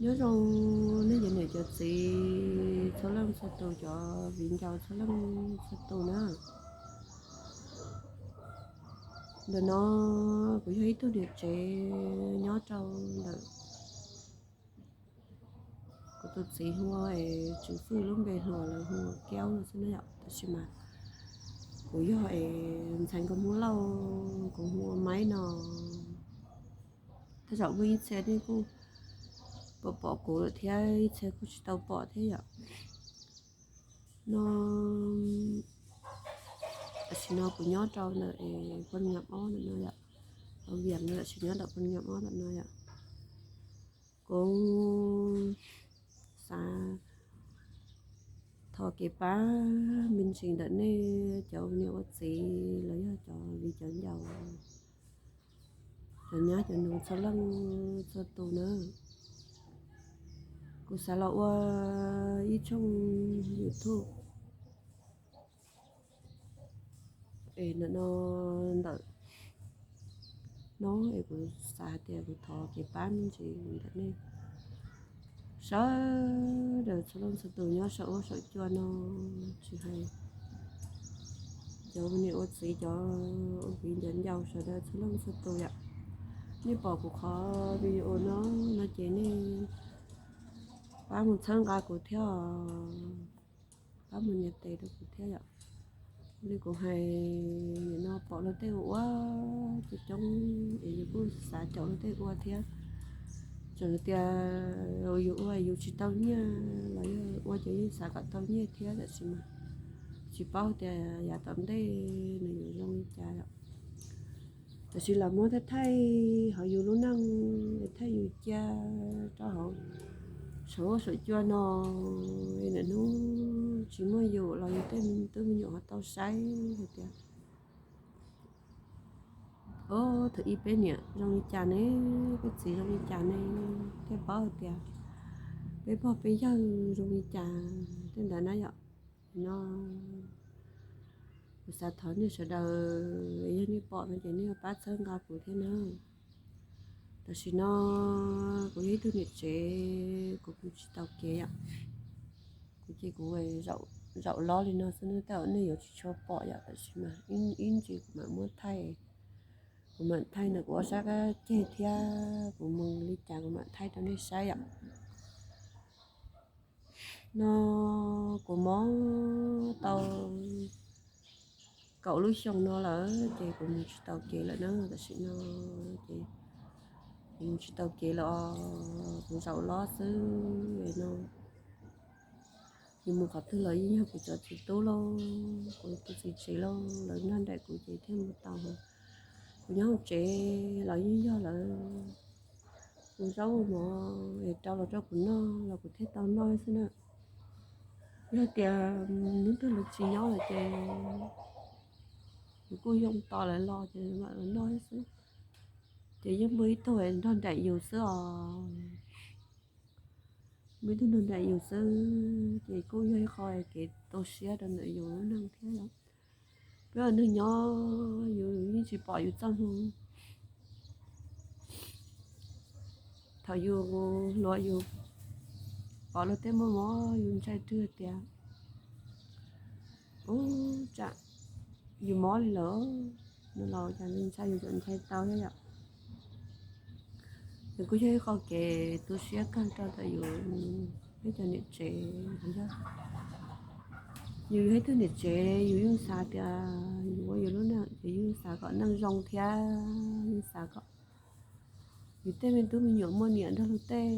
Nyob zoo nej cov niam cov txiv txhua leej txhua tus, cov viv ncaus txhua leej txhua tus na. Ntawm no kuv yog ib tug niam tsev nyob rau ntawm kuv tus txiv hu ua, es tseem xwj lub npe hluas lawv hu ua Kiaub no xwb na yom. Tab sis mas kuv yog es ntxhais nkauj Hmoob Lauj, kuv hu ua Maiv no. Tej zaum muaj ib txhia nej kuj pom pom kuv lawm thiab, ib txhia kuj tsis tau pom thiab yom. No, tam sim no kuv nyob rau ntawm es Phoos Nyas Ob ntawm no yom. Ua viam no tam sim nyob ntawm Phoos Nyas Ob ntawm no yom. Kuv xav thov kev pab me ntsis ntawm nej cov ua niam ua txiv los yog cov viv cov ncaus, cov nyab cov nus txhua leej txhua tus na. Kuv xav los ua ib tshooj YouTube es ntawm no, ntawm no es kuv xav hais tias kuv thov kev pab me ntsis ntawm nej sawv daws txhua leej txhua tus nyob saum huab saum cua no, tsis hais cov ua niam ua txiv, cov ua viv cov ncaus sawv daws txhua leej txhua tus yom. Nej pom kuv qhov video no no ces nej pab mus txhawb nqa kuv thiab os, pab mus nias tes rau kuv thiab yom. Li kuv hais nim no pom luag tej ua ua coob coob es yus kuj xav caum luag tej ua thiab. Txawm tias yus ua yus tsis tau nyiaj los yog ua ces yeej xav kom tau nyiaj thiab, tab sis mas tsis paub tias yav tom ntej nws yuav zoo li cas yom. Tab sis los muab thaij thaij hauv yus lub neej, thaij yus cia rau hauv saum huab saum cua no, ntawm hnub tsis muaj yus los yus tej tub me nyuam ho tau saib hais tias, o, thaum ub peb niam zoo li cas ne, peb txiv zoo li cas ne, thiaj paub hais tias peb pog peb yawg zoo li cas tej ntawd na yom. No kuv xav thov nej sawv daws, yog nej pom no ces nej pab txhawb nqa kuv thiab na. Tam sim no kuv yog ib tug niam tsev, kuv mus tsis tau kev yom. Kuv ces kuv zaum lob li no xwb, tej zaum nej yuav tsis tshua pom yom, tab sis mas ib ntsis kuv mam muab thaij, kuv mam thaij ntawm kuv ob sab qab ceg thiab kuv mus li cas kuv mam thaij rau nej saib yom. No kuv mob tau kaum lub xyoo no lawm ces kuv mus tsis tau kev lawm na. Tam sim no ces kuv mus tsis tau kev lawm os, kuv zaum lob xwb no. Yus mus qhov twg los yeej yog kuv cov txiv tub lauj, kuv tus txiv tsev lauj, lawv nrog nraim kuv ces thiaj mus tau. Kuv nyob hauv tsev los yeej yog lawv ua zaub ua mov es rau los rau kuv noj los kuv thiaj tau noj xwb na. Yog tias hnub twg lawv tsis nyob lawm ces yus kuj yoo tos lawv los ces mam los noj xwb. Ces yeej muaj ib tug nrog nraim yus xwb os. Muaj ib tug nrog nraim yus xwb ces kuj yog ib qho kev tu siab rau ntawm yus lub neej thiab os. Peb ua neeg nyob yus yeej tsis pom yus txoj hmoo. Thaum yus hluas yus pom luag tej muaj mob yus ntshai rwg tias, ub, tsam yus mob li lawm no los cas ntshai, yus txawm ntshai tau thiab yom. Nws kuj yog ib qho kev tu siab kawg rau ntawm yus, peb cov niam tsev yog. Yus yog ib tug niam tsev yus yeej xav tias yus ua yus lub neej ces yus yeej xav kom neej zoo thiab yeej xav kom yus tej me tub me nyuam muaj niam nrog luag tej,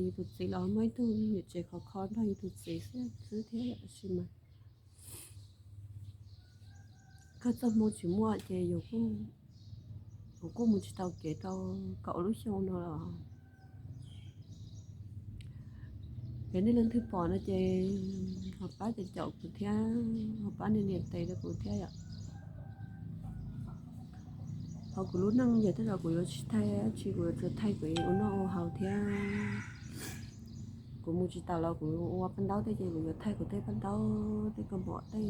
yus tus txiv los muaj ib tug niam tsev khov kho nrog yus tus txiv xwb xwb thiab yom. Tab sis mas kawg txoj hmoo tsis muaj ces yus kuj, kuv kuj mus tsis tau kev tau kaum lub xyoo no los. Yog nej leej twg pom no ces ho pab caum caum kuv thiab, ho pab nias nias tes rau kuv thiab yom. Hauv kuv lub neej ces tej zaum kuv yuav tsis thaij dab tsi, kuv yuav tsuas thaij kuv ua noj ua haus thiab. Kuv mus tsis taus los kuv ua paj ntaub tej ces kuv yuav thaij kuv tej paj ntaub, tej kaus mom, tej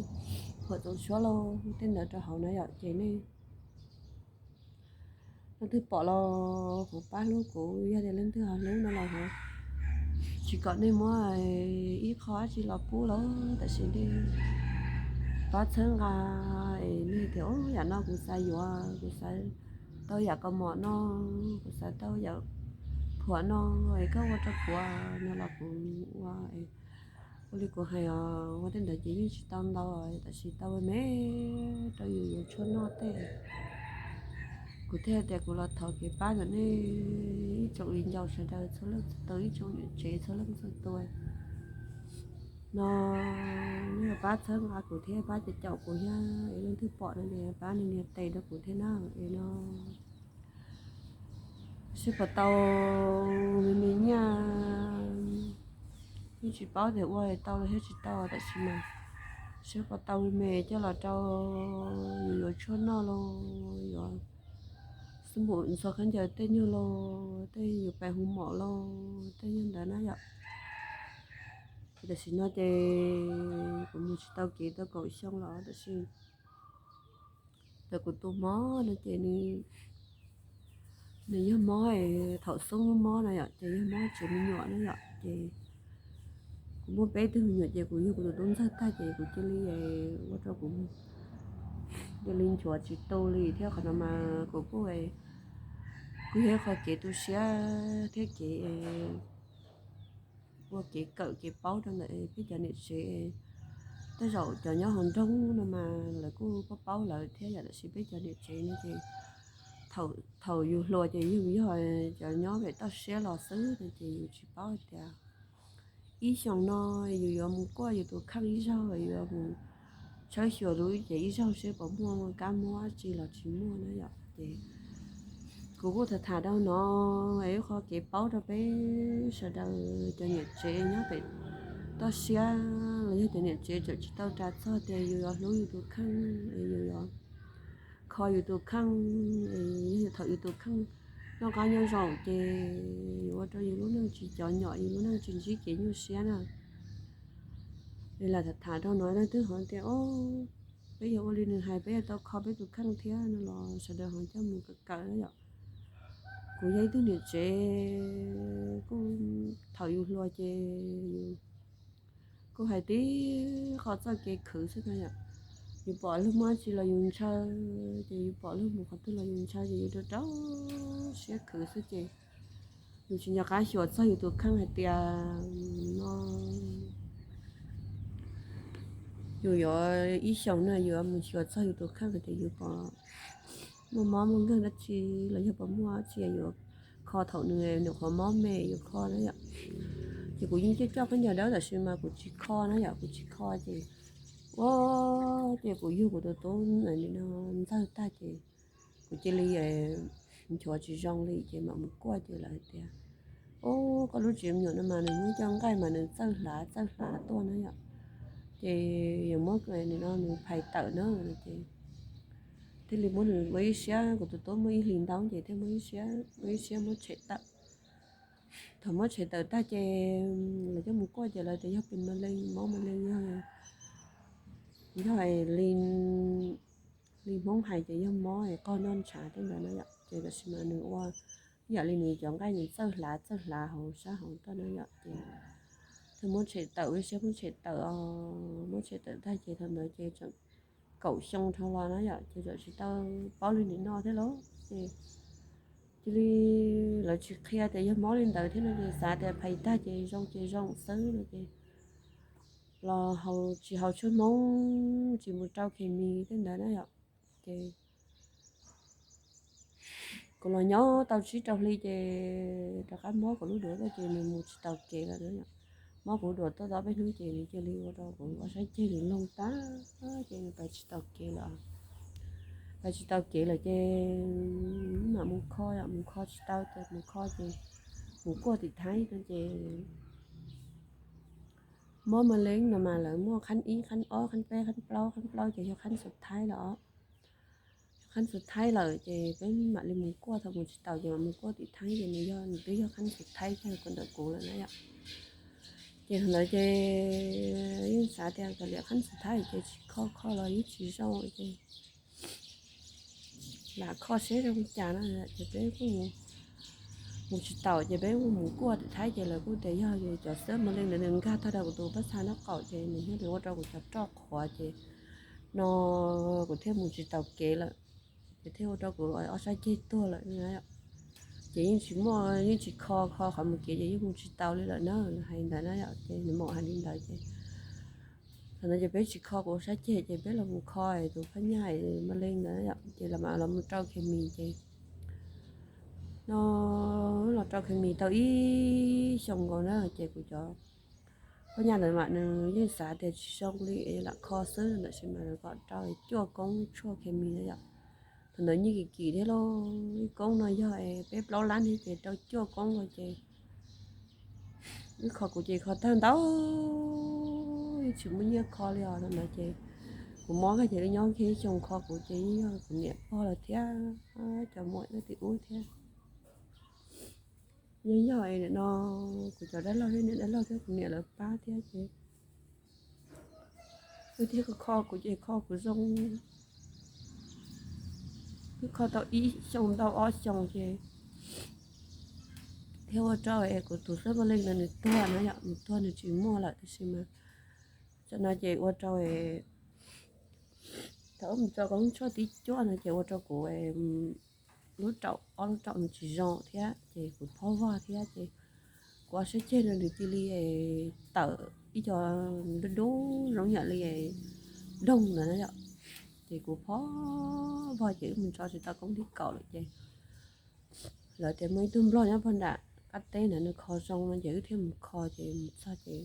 huam txoov suab lauj, tej ntawd rau hauv na yom. Ces nej leej twg pom los ho pab hlub kuv, yog tias leej twg ho hlub no los ho Tsis kom nej muab ib qho dab tsi los pub los, tab sis nej pab txhawb nqa es nej tias, o, yam no kuv xav yuav, kuv xav tau yam kaus mom no, kuv xav tau yam phuam no, es koj ua rau kuv no los kuv ua. Ua li kuv hais os, ua tej ntawd ces yeej tsis tau ntau, tab sis tau me rau yus yuav tshuaj noj tej. Kuv thiaj tias kuv los thov kev pab ntawm nej ib tsoom viv ncaus sawv daws txhua leej txhua tus, ib tsoom niam tsev txhua leej txhua tus no, nej pab txhawb nqa kuv thiab pab caum caum kuv thiab, es leej twg pom no ces pab nias nias tes rau kuv thiab na, es no seb puas tau me me nyiaj, yeej tsis paub tias ua tau los thiab tsis tau, tab sis mas seb puas tau me me coj los rau yus yuav tshuaj noj los, yuav xub npum ntxhua khaub ncaws tej nyuag los, tej yus pais hu mom los tej nyuag ntawd na yom. Ces tam sim no ces kuv mus tsis tau kev tau kaum xyoo los, tab sis ntawm kuv tus mob no ces nws, nws yog mob, thaum xub mob no yom, ces yog mob tsev me nyuam na yom, ces kuv muaj peb tug me nyuam ces kuv yug kuv tus tub ntxawg tag ces kuv cia li ua rau kuv cia li nchuav tsis tu li thiab. Qhov no mas kuv kuj, kuj yog ib qho kev tu siab thiab kev ua kev kawm kev paub rau ntawm peb cov niam tsev. Tej zaum cov nyob hauv nroog no mas lawv kuj paub paub lawv thiab yom, tab sis peb cov niam tsev no ces thaum yus hluas ces yus yog cov nyob pem toj siab los xwb no ces yus tsis paub hais tias ib xyoos no yus yuav mus kuaj yus tus kheej ib zaug, yus yuav mus tshawb xyuas lub cev ib zaug seb puas muaj kab mob dab tsi los tsis muaj na yom. Ces kuv kuj tham tham rau no, ib qho kev paub rau peb sawv daws cov niam tsev nyob pem toj siab los yog cov niam tsev tseem tsis tau ras txog tias yus yuav hlub yus tus kheej, yus yuav kho yus tus kheej, yog thaum yus tus kheej noj qab nyob zoo ces yuav ua rau yus lub neej tsis cov nyom, yus lub neej tsis ntsib kev nyuaj siab na. Li lam tham tham rau no leej twg ho tias, o, peb yog ua li nws hais peb yuav tau kho peb tus kheej thiab no los sawv daws ho coj mus kawm kawm na yom. Kuv yog ib tug niam tsev kuj thaum yus hluas ces yus kuj hais tib qho txoj kev khwv xwb na yom. Yus pom luag muaj dab tsi los yus ntshaw, ces yus pom luag mus qhov twg los yus ntshaw ces yus rau rau siab khwv xwb ces yus tsis nco qab xyuas txog yus tus kheej hais tias no yus yuav ib xyoos no yus yuav mus xyuas txog yus tus kheej hais tias yus puas muaj mob muaj nkeeg dab tsi los yog puas muaj dab tsi yuav kho thaum nws nyuam qhuav mob me yus kho na yom. Ces kuv yeej coj coj khaub ncaws dawb tab sis mas kuv tsis kho na yom, kuv tsis kho ces ua ces kuv yug kuv tus tub ntxawg tag ces kuv cia li nchuav tsis zoo li ces mam mus kuaj ces lawv hais tias, o, koj lub tsev me nyuam no mas nws muaj cov nqaij mas nws txawj hlav txawj hlav tuaj na yom. Ces yuav muab nim no nws phais tawm na ces thiaj li muab nws ua ib siab, kuv tus tub muaj ib hlis ntau ces thiaj muab ib siab, muab ib siab muab tshem tawm. Thaum muab tshem tawm tag ces lawv coj mus kuaj ces lawv tias yog pes mas leej, mob mas leej yog, yog li, li Hmoob hais ces yog mob qog noj ntshav tej ntawd na yom. Ces tab sis mas nws ua ib yam li nws cov nqaij nws txawj hlav txawj hlav hauv sab hauv tuaj na yom. Ces thiaj muab tshem tawm, ua ib siab muab tshem tawm, muab tshem tawm tag ces thaum ntawd ces tseem kaum xyoo dhau los na yom, ces tseem tsis tau paub li nim no thiab lauj. Ces cia li lawv tsis qhia tias yog mob li ntawd thiab no ces xav tias phais tag ces zoo ces zoo xwb no ces los haus tsis haus tshuaj Hmoob, tsis mus rau khes mis tej ntawd na yom. Ces kuv los nyob tau tsib rau hli ces rov qab mob kuv lub duav tuaj ces nws mus tsis taus kev lawm na yom. Mob kuv lub duav tuaj tau peb hnub ces nws cia li ua rau kuv ob sab ceg nws loog tag, ces nws pais tsis taus kev lawm. Pais tsis taus kev lawm ces mam mus kho, mus kho tsis tau ces mus kho ces mus kuaj tim Thaib no ces mob ma leeb no mas lawv muaj qhab ib, qhab ob, qhab peb, qhab plaub, qhab plaub ces yog qhab xus Thaib lawm os. Yog qhab xus Thaib lawm ces peb mam li mus kuaj, thaum mus tsis taus ces mam mus kuaj tim Thaib ces nws yog, nws twb yog qhab xus Thaib tag kuv ntawm kuv lawm na yom. Ces ntawd ces yeej xav tias kav liam qhab xus Thaib ces tsis kho, kho los yeej tsis zoo ces lam kho seb zoo cas no ces peb kuj mus mus tsis taus ces peb kuj mus kuaj tim Thaib ces lawv kuj tias yog cov xab ma leej ntawd nws nkag tag rau kuv tus paj xaj nraub qaum ces nws thiaj li ua rau kuv cov roj qhuav ces no kuv thiaj mus tsis taus kev lawm, ces thiaj ua rau kuv ob sab ceg tuag lawm. Ces yeej tsis muaj, yeej tsis kho, kho qhov mus kev ces yeej mus tsis taus li lawm na, hais ntawd na yom. Ces nws mam hais li ntawd ces thaum ntawd ces peb tsis kho kuv ob sab ceg ces peb los mus kho tus phab nyaj ma leej ntawd yom, ces los mam los mus rau khes mis ces no los rau khes mis tau ib xyoos nkaus na ces kuv cov phab nyaj ntawd mas nws yeej xav tias tsis zoo li lam kho xwb, tab sis mas lawv kom rau cuaj koob tshuaj khes mis na yom. Thaum ntawd nyiaj kim kim thiab lauj, ib koob no yog peb plaub lab thiab ces rau cuaj koob no ces wb kho kuv ces kho tag ntau, tsis muaj nyiaj kho li os no ces kuv mob kag ces wb nyob kiag ib xyoos kho kuv ces yeej yog kuv niam pog lawm thiab cov muam nyob tim ub thiab. Yeej yog no kuv cov dab laug thiab niam dab laug thiab kuv niam lawv pab thiab ces wb thiaj kho kuv ces kho kuv zoo, wb kho tau ib xyoos ntau ob xyoos ces thiaj ua rau es kuv tus xab ma leej ntawd nws tuag na yom, nws tuag nws tsis muaj lawm tab sis mas tam no ces ua rau thaum wb mus tso koob tshuaj tib cuaj no ces ua rau kuv lub raum ob lub raum nws tsis zoo thiab ces kuv phob vog thiab ces kuv ob sab ceg no nws cia li tawm ib co dub dub zoo yam li doog ntawd na yom. Ces kuv phob vog ces wb mus tso tsis tau koob thib kaum lawm ces lawv tias muaj ib tug nplog nyob pog nram qab teb ntawd nws kho zoo no ces wb thiaj mus kho ces mus txog ces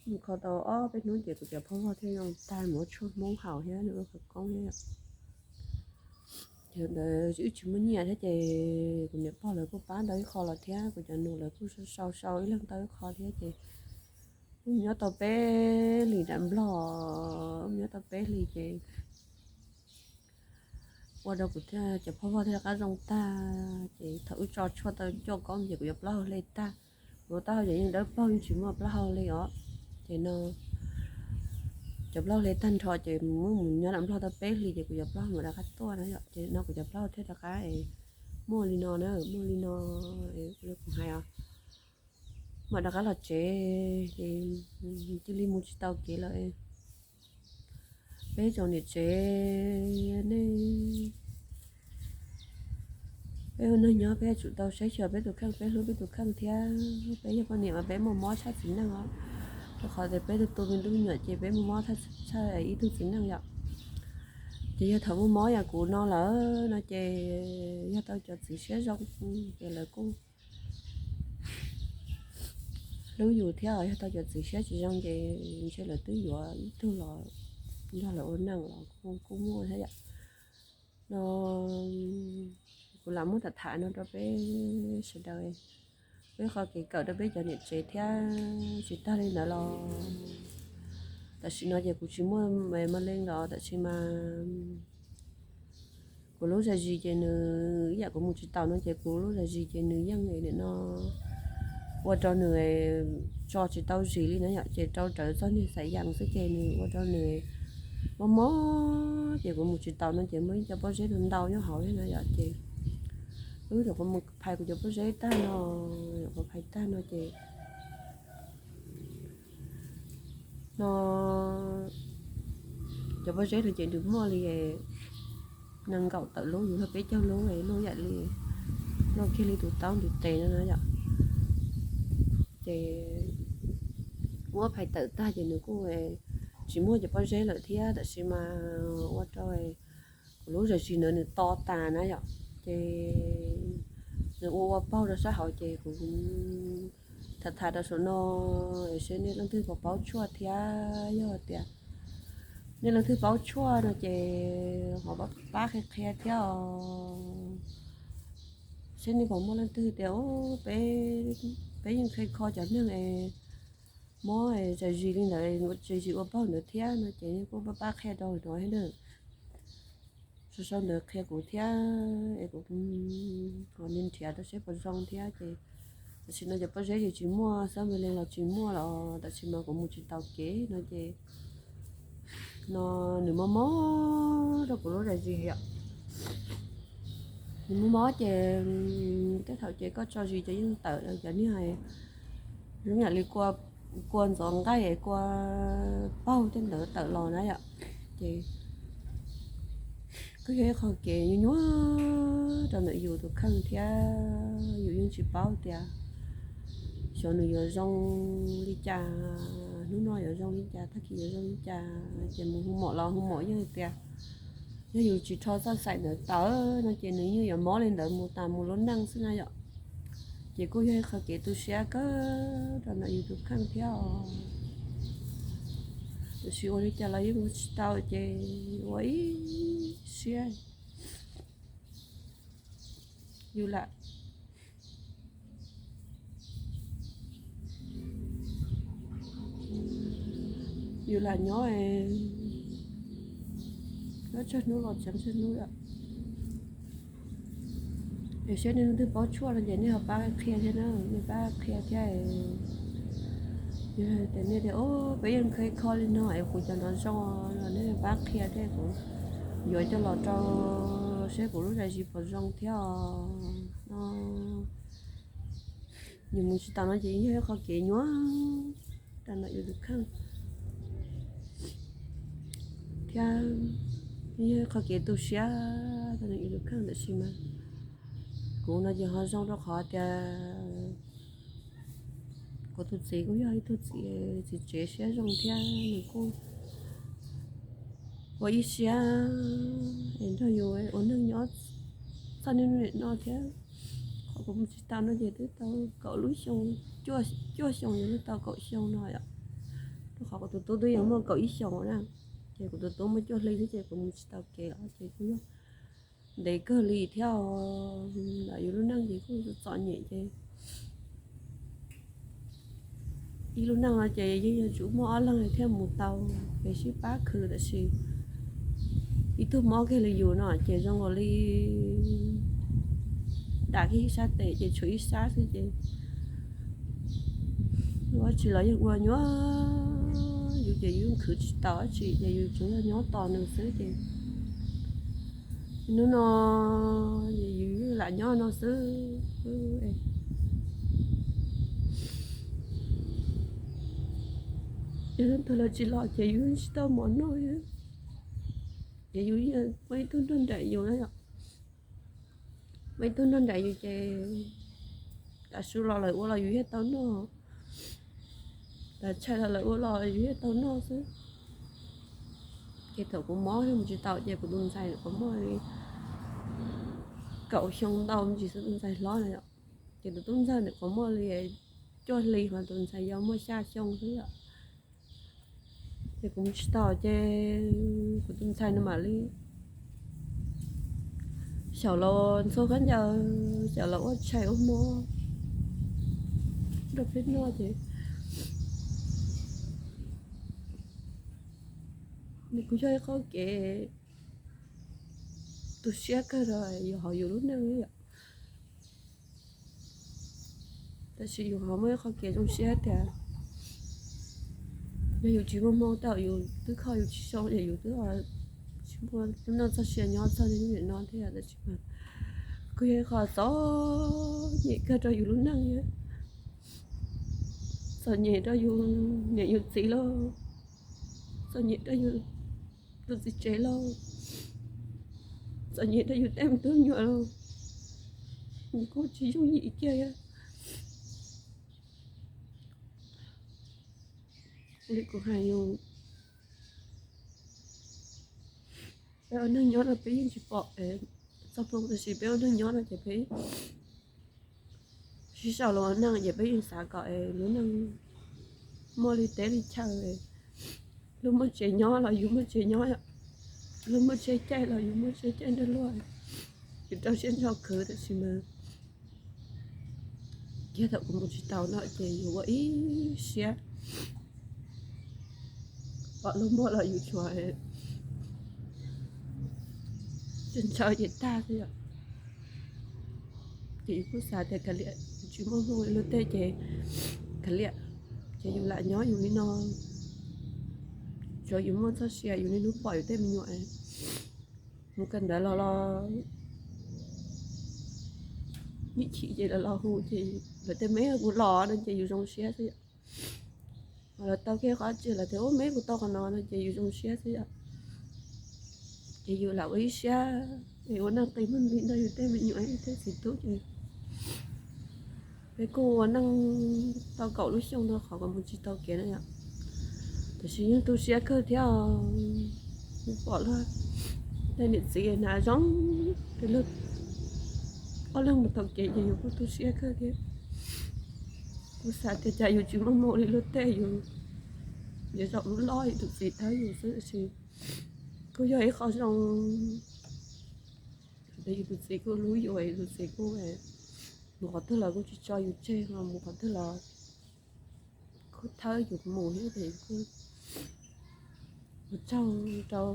mus kho tau ob peb hnub ces kuv cov phob vog thiaj zoo tag, mus ua tshuaj Hmoob haus thiab nws ua khawv koob thiab. Ces ntawd wb tsis muaj nyiaj thiab ces kuv niam pog lawv kuj pab ntau ib qho los thiab kuv cov nus lawv kuj sau sau ib leeg tau ib qho thiab ces wb mus nyob tau peb hlis nram nplog, wb mus nyob tau peb hlis ces ua rau kuv thiaj cov phob vog thiaj rov qab zoo tag. Ces thaum wb tso tshuaj tau cuaj koob ces kuv cov plaub hau hle tag, kuv taub hau ces yeej dawb paug yeej tsis muaj plaub hau li os. Ces no cov plaub hau hle tag nrho ces muab mus nyob nram nplog tau peb hlis ces kuv cov plaub hau mam rov qab tuaj na yom. Ces no kuv cov plaub hau thiaj rov qab muaj li no na, muaj li no li kuv hais os. Mam rov qab los tsev ces cia li mus tsis tau kev lawm. Peb tsoom niam tsev nej, peb ua neeg nyob peb yuav tsum tau saib xyuas peb tus kheej, peb hlub peb tus kheej thiab. Peb yog poj niam mas peb muaj mob tshaj txiv neej os, rau qhov tias peb tus tus me tub me nyuam ces peb muaj mob tshaj ib tug txiv neej yom. Ces yog thaum muaj mob yam kuv no lawm no ces yog tau cov txiv siab zoo ces lawv kuj hlub yus thiab, yog tau cov txiv siab tsis zoo ces ntshe lawv twb yuav ib tug los nrog lawv ua neej los kuj muaj thiab yom. No kuv lam muab tham tham no rau peb sawv daws, peb qhov kev kawm rau peb cov niam tsev thiab. Tsis tag li ntawd los tam sim no ces kuv tsis muaj ma leej los tam sim mas kuv lub zam zis ces nws ib yam kuv mus tsis taus no ces kuv lub zam zis ces nws yeej nim no ua rau nws tso tsis tau zis li na yom, ces rau rawv txog niag xaim yas xwb ces nws ua rau nws mob mob ces kuv mus tsis taus no ces muaj ib co pob zeb ntau ntau nyob hauv thiab na yom. Ces wb nyuam qhuav mus phais kuv cov pob zeb tag no, nyuam qhuav phais tag no ces no cov pob zeb no ces nws muaj li nees nkaum tawm lub, yus luag peb caug lub, luaj yam li, luaj kiag li tus taub ntiv tes no na yom. Ces muab phais tawm tag ces nws kuj tsis muaj cov pob zeb lawm thiab, tab sis mas ua rau kuv lub zam zis ntawd nws to tas na yom. Ces nws ua ua paug rau sab hauv ces kuv tham tham rau saum no seb nej leej twg puas paub tshuaj thiab. Yog tias nej leej twg paub tshuaj no ces ho pab qhia qhia thiab os. Seb nej puas muaj leej twg tias peb, peb yeej kho kho cov neeg es mob zam zis li ntawd, zam zis ua paug ntawd thiab no ces nej kuj pab pab qhia rau no thiab na. Sau sau ntawd qhia kuv thiab es kuv ho nrhiav rau seb puas zoo thiab. Ces tam sim no cov pob zeb ces tsis muaj, xab me leej los tsis muaj los tam sim no kuv mus tsis taus kev no ces no nws mob mob rau kuv lub zam zis yom. Nws muaj mob ces tej thaum ces koj tso zis ces yeej tawm los cov niag zoo yam li kua ntxov nqaij, kua paug tej ntawd tawm los na yom. Ces kuj yog ib qho kev nyuaj nyuaj rau ntawm yus tus kheej thiab yus yeej tsis paub tias xyov nws yuav zoo li cas, hnub no yuav zoo li cas, tag kis yuav zoo li cas. Ces mus hu mom los hu mom yeej hais tias yog yus tsis rho txoj xaim ntawd tawm no ces nws yeej yuav mob li ntawd mus tas mus lub neej xwb na yom. Ces kuj yog ib qho kev tu siab kawg rau ntawm yus tus kheej thiab os. Tiam sis ua li cas los yeej ua tsis tau ces ua ib siab yus lam yus lam nyob es nyob tsawg hnub los tsawg hnub lawm. Es saib nej leej twg paub tshuaj no ces nej ho pab qhia thiab na, nej pab qhia thiab. Yog tias nej tias o, peb yeej kho kho li no es kuv cov no zoo los nej pab qhia thiab kuv yuav coj los rau saib kuv lub zais zis puas zoo thiab os no. Nws mus tsis tau no ces yog ib qho kev nyuaj rau ntawm yus tus kheej thiab yog ib qho kev tu siab rau ntawm yus tus kheej. Tab sis mas kuv no ces ho zoo rau qhov tias kuv tus txiv kuj yog ib tug txiv, txiv tsev siab zoo thiab nws kuj ua ib siab es nrog yus ua neej nyob txog niaj hnub niam no thiab. Qhov kuv mus tsis tau no ces twb tau kaum lub xyoo, cuaj xyoo, yog twb tau kaum xyoo no yom. Rau qhov kuv tus tub twb yuav muaj kaum ib xyoos na, ces kuv tus tub muaj cuaj hli xwb ces kuv mus tsis tau kev os, ces kuj yog ntev kawg li thiab os. Ntawm yus lub neej ces kuj txom nyem ces ib lub neej no ces yeej yuav tsum muaj ob leeg thiaj mus tau kev sib pab khwv. Tab sis ib tug mob kiag li yus no ces zoo nkaus li dam kiag ib sab tes ces tshuav ib sab xwb ces ua dab tsi los yeej ua nyuaj, yus ces yus yeej khwv tsis tau dab tsi ces yus tsuas yog nyob tos nws xwb ces hnub no ces yus lam nyob no xwb. Yog leej twg los tsis los ces yus tsis tau mov noj, ces yus muaj ib tug nrog nraim yus na yom. Muaj ib tug nrog nraim yus ces tav su los lawv ua los yus thiaj tau noj, tav tshais los lawv ua los yus thiaj tau noj xwb. Ces thaum kuv mob thiab mus tsis tau ces kuv tus ntxhais nws qhov muaj li kaum xyoo ntau me ntsis xwb, tus ntxhais hlob na yom. Ces tus tub ntxawg nws qhov muaj li cuaj hli mas tus ntxhais yau muaj xya xyoo xwb yom. Ces kuv mus tsis tau ces kuv tus ntxhais nws mam li xyaum los ntxhua khaub ncaws, xyaum los ua tshais ua hmo rau peb noj ces nws kuj yog ib qho kev tu siab kawg rau yus hauv yus lub neej yom. Tab sis yus ho muaj ib qho kev zoo siab tias yog yus tsis muaj hmoo tau yus twb kho yus tsis zoo ces yus twb tsis muaj lub neej txoj sia nyob txog niaj hnub niam no thiab. Tab sis mas kuj yog ib qho txom nyem kawg rau yus lub neej thiab, txom nyem rau yus niam yus txiv lauj, txom nyem rau yus tus txiv tsev lauj, txom nyem rau yus tej me tub me nyuam lauj. Nws kuj tsis yooj yim kiag thiab. Li kuv hais yus, peb ua neej nyob no peb yeej tsis pom txoj hmoo, tab sis peb ua neej nyob no ces peb sib sau los ua neej ces peb yeej xav kom lub neej muaj li teb li chaw, luag muaj tsev nyob los yus muaj tsev nyob, luag muaj tsheb caij los yus muaj tsheb caij nrog luag, yus rau siab nrho khwv. Tab sis mas kiag thaum kuv mus tsis tau no ces yus ua ib siab, pom luag muaj los yus tsuas ntshaw ces tag xwb yom. Ces yus kuj xav tias kav liam, yus tsis muaj hmoo li luag tej ces kav liam, ces yus lam nyob yus li no. Tsuav yus muaj txoj sia yus niaj hnub pom yus tej me nyuam mus kawm ntawv los los ib chim ces lawv los hu ces lawv tias me kuv los no ces yus zoo siab xwb yom. Lawv tau kiag qhov tsis lawv tias ub me kuv tau qhov no no ces yus zoo siab xwb yom. Ces yus lam ua ib siab es ua neej qi muag nti nrog yus tej me nyuam tej txiv tub ces peb kuj ua neej tau kaum lub xyoo no qhov kom mus tsis tau kev na yom. Tiam sis yeej tu siab kawg thiab, pom luag tej niam txiv hnav zoo, ob leeg mus tau kev ces yus kuj tu siab kawg thiab. Kuv xav tias cas yus tsis muaj hmoo li luag tej, yus yuav zaum lub loj yus tus txiv thawb yus xwb tab sis kuj yog ib qho zoo. Yus tus txiv kuj hlub yus, yus tus txiv kuj mus qhov twg los kuj tsis tso yus tseg, mus qhov twg los kuj thawb yus mus thiab ces kuj ua tsaug rau,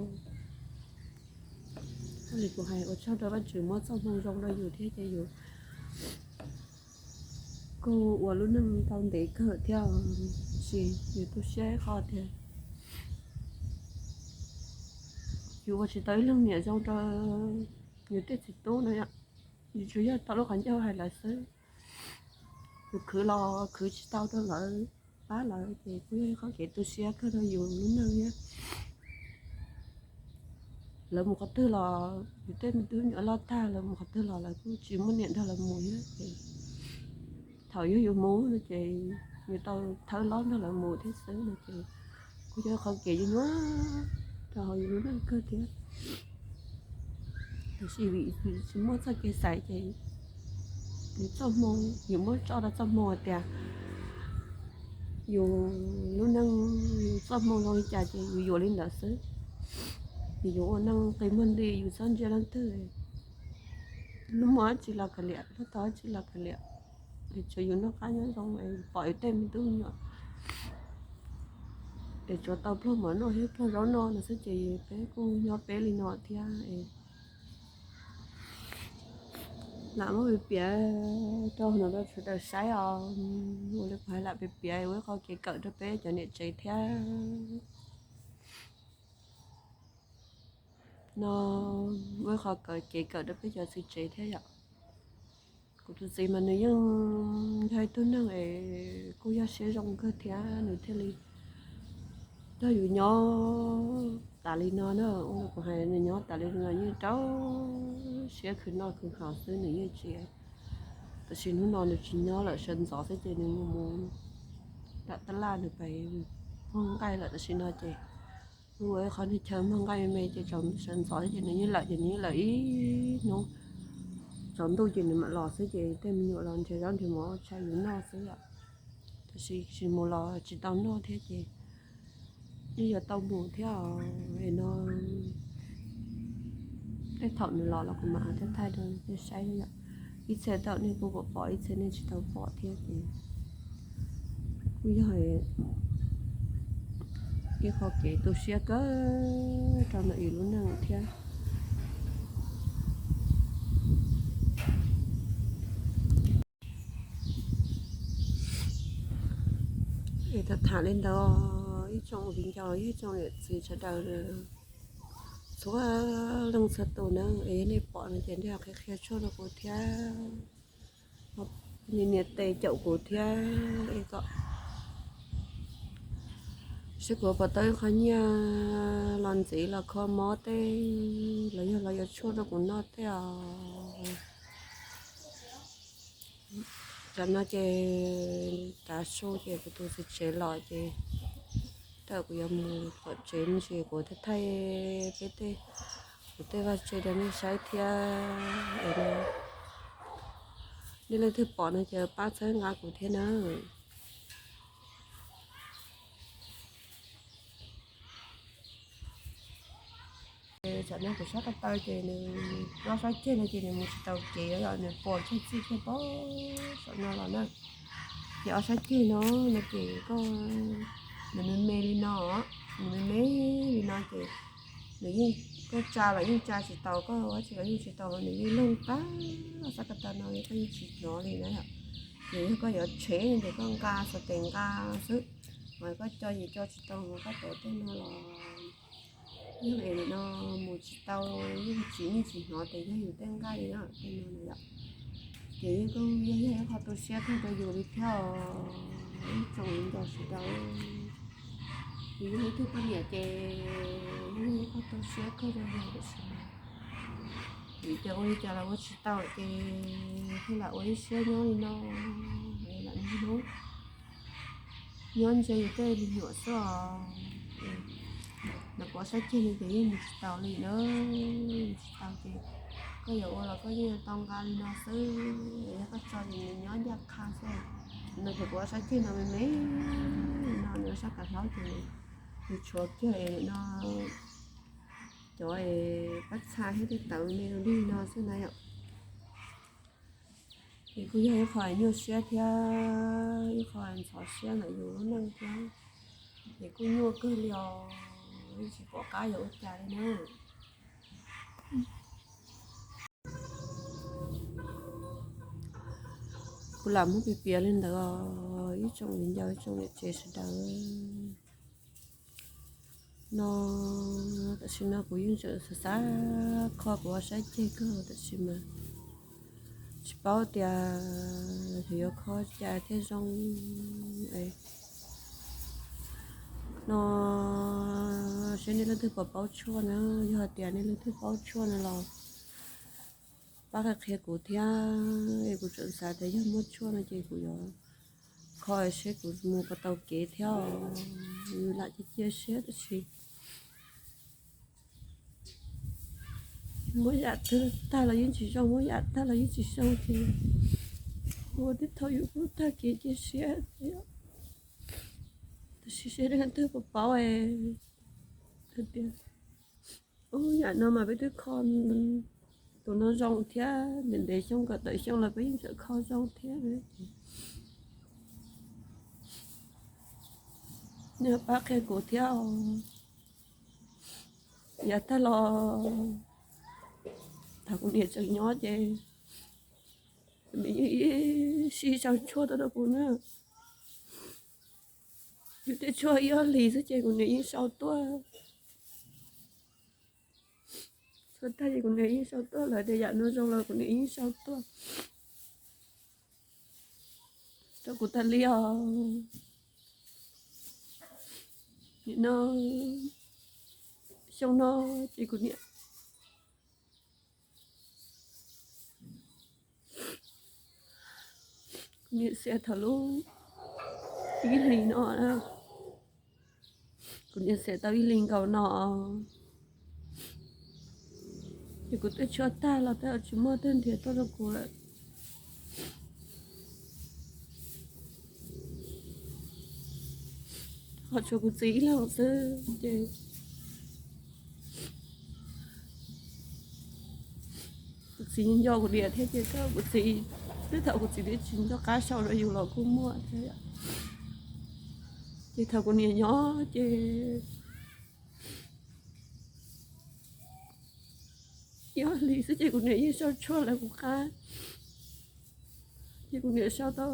li kuv hais ua tsaug rau Vajtswv muab txoj hmoo zoo rau yus thiab ces yus kuj ua lub neej tau ntev kawg thiab. Tab sis yus tu siab qhov tias yus ua tsis tau ib leeg niam zoo rau yus tej txiv tub no yom. Yus tsuas yog tau lub qhov ncauj hais lawv xwb, yus khwv los khwv tsis tau rau lawv, pab lawv ces kuj yog ib qhov kev tu siab kawg rau yus lub neej thiab. Lawv mus qhov twg los yus tej me tub nyuam loj tag, lawv mus qhov twg los lawv kuj tsis muaj niam nrog lawv mus thiab ces thaum yog yus mus no ces yus tau thawb hlob nrog lawv mus thiab xwb no ces kuj yog qhov kev nyuaj nyuaj rau hauv yus lub neej kawg thiab. Tab sis vim yus tsis muaj txoj kev xaiv ces yus txoj hmoo, yus muab tso rau txoj hmoo hais tias yus lub neej yus txoj hmoo zoo li cas ces yus yuav li ntawd xwb. Yus yuav ua neej qi muag nti, yus txhob ntsia leej twg, lub muag dab tsi los kav liam, lub tau dab tsi los kav liam, es tsuav yus noj qab nyob zoo es pom yus tej me tub me nyuam es tsuav tau pluag mov noj thiab pluag zaub noj no xwb ces peb kuj nyob peb li no thiab es lam muab piav piav rau no rau sawv daws saib os. Ua li kuv hais lam piav piav ua ib qho kev kawm rau peb cov niam tsev thiab no, ua ib qho kev kawm rau peb cov txiv tsev thiab yom. Kuv tus txiv mas nws yeej yog ib tug neeg es kuj yog siab zoo kawg thiab nws thiaj li nrog yus nyob tas li no na. Ua li kuv hais nws nyob tas li no yeej rau siab khwv noj khwv haus xwb nws yeej tsis, tab sis hnub no nws tsis nyob lawm sawv ntxov xwb ces nws mus nram tab laj nws pem muag nqaij lawm tam sim no ces ua ib qho niag chaw muag nqaij me me ces tsaus sawv ntxov xwb ces nws yeej lawm ces nws yeej lawm ib hnub, tsaus ntuj ces nws mam los xwb ces tej me nyuam los nrhiav zaub nrhiav mov ua tshais yus noj xwb yom. Tab sis tsis mus los tsis tau noj thiab ces yeej yuav tau mus thiab os. Es no tej thaum nws los los kuv mam thaij thaij rau nej saib yom. Ib txhia thaum nej kuj pom pom, ib txhia nej tsis tau pom thiab ces kuj yog ib qho kev tu siab kawg rau ntawm yus lub neej thiab. Es tham tham li ntawd, ib tsoom viv ncaus, ib tsoom niam txiv sawv daws, txhua leej txhua tus na, es yog nej pom no ces nej ho qhia qhia tshuaj rau kuv thiab, nias nias tes caum kuv thiab es kom seb kuv puas tau ib qho nyiaj los ntxiv los kho mob tej los yog los yuav tshuaj rau kuv noj tej os. Tam no ces tav su ces kuv tus txiv tsev los ces tawm kuv yuav mus tom tsev me ntsis kuv thiaj thaij peb tej, kuv tej vaj tse rau nej saib thiab. Es nej leej twg pom no ces pab txhawb nqa kuv thiab na. Tam no kuv sab ko taw ces nws, ob sab ceg no ces nws mus tsis tau kev, yog nws pom tsheej txij tsheej pem saum no los na. Ces ob sab ceg no, no ces koj, nws me me li no, nws me me li no ces nws yeej, koj tsa los yeej tsa tsis tau, koj ua tsi los yeej tsis tau, nws yeej loog tag. Ob sab ko taw no koj yeej tsis hnov li na yom. Ces yog koj yuav tshev ces koj nqa sartén nqa xwb, mas koj co ces co tsis tau, mas koj tuav tej no los yog es no mus tsis tau, yeej tsis, yeej tsis hnov tias yog yus tej nqaij li na, tej no na yom. Ces yeej kuj yog ib qho tu siab kawg rau yus li thiab os, ib tsoom viv ncaus sawv daws. Yus yog ib tug poj niam ces yeej yog ib qho tu siab kawg rau yus tiam sis mas vim tias ua li cas los ua tsis tau ces thiaj lam ua ib siab nyob li no, lam niaj hnub nyob ntsia yus tej me nyuam xwb os. Ntawm kuv ob sab ceg no ces yeej mus tsis taus li na, mus tsis taus ces koj yuav ua los koj yeej yuav tau nqa li no xwb, yog koj tso ces nws nyob ncaj qha xwb. No ces kuv ob sab ceg no me me no, nws sab kav hlaub ces nws tshuav kiag no cov pab txha thiab tej tawv me li no xwb na yom. Ces kuj yog ib qho nyuaj siab thiab ib qho ntxhov siab ntawm yus lub neej thiab. Ces kuj nyuaj kawg li os, yeej tsis pom qab yuav ua cas li na. Kuv lam muab piav piav li ntawd os, ib tsoom viv ncaus ib tsoom niam tsev sawv daws. No, tam sim no kuv yeej tseem xav xav kho kuv ob sab ceg kawg tab sis mas tsis paub tias yuav kho cas thiaj zoo. No, seb nej leej twg puas paub tshuaj na, yog hais tias nej leej twg paub tshuaj na los pab qhia qhia kuv thiab, es kuv tseem xav tias yog muaj tshuaj no ces kuv yuav kho seb kuv mus puas tau kev thiab. Lam cia cia siab tab sis muab yam twg tag los yeej tsis zoo, muab yam tag los yeej tsis zoo ces ua tej thaum yus kuj tag kev cia siab thiab. Tab sis seb leej twg puas paub tias ub yam no mas peb twb kho tus no zoo thiab, ntev ntev xyoo kom tawm xyoo los peb yeej tseem kho zoo thiab. Nej pab qhia kuv thiab os. Yav tag los thaum kuv niam tseem nyob ces nws yeej ib sij sau tshuaj tuaj rau kuv na. Yus tej tshuaj ib ob hlis xwb ces kuv niam yeej sau tuaj. Tshuaj tag ces kuv niam yeej sau tuaj, lawv tias yam no zoo los kuv niam yeej sau tuaj rau kuv tas li os. Nim no xyoo no ces kuv niam, kuv niam xiam thaum lub ib hlis no, kuv niam xiam tau ib hlis nkaus no. Ces kuv twb tshuaj tag los twb tsis muaj twg nrhiav tuaj rau kuv lawm. Ho tshuav kuv txiv ib leeg xwb ces kuv txiv nco kuv niam thiab ces kuv txiv, twb thaum kuv txiv twb tsis nco qab sau rau yus los kuj muaj thiab. Ces thaum kuv niam nyob ces ib ob hlis xwb ces kuv niam yeej sau tshuaj lawv kuv qab. Ces kuv niam sau tau